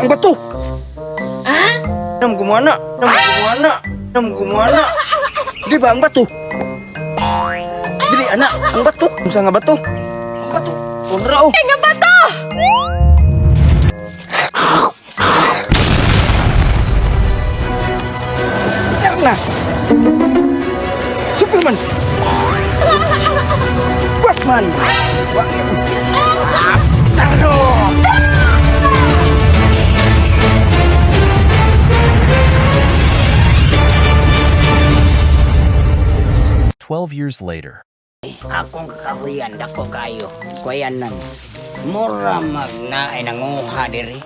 Ang bato! Ah? Nam gumana, nam gumana, nam gumana. Di ba ang bato? Dili ana, ang bato. Unsa nga bato? Ang bato. Unra oh. Ay, nga bato! Tara na. Superman. Batman. Taro. 12 years later. Akong kakahuyan, dako kayo. Kuyanan. Mura mag na ay nanguha diri.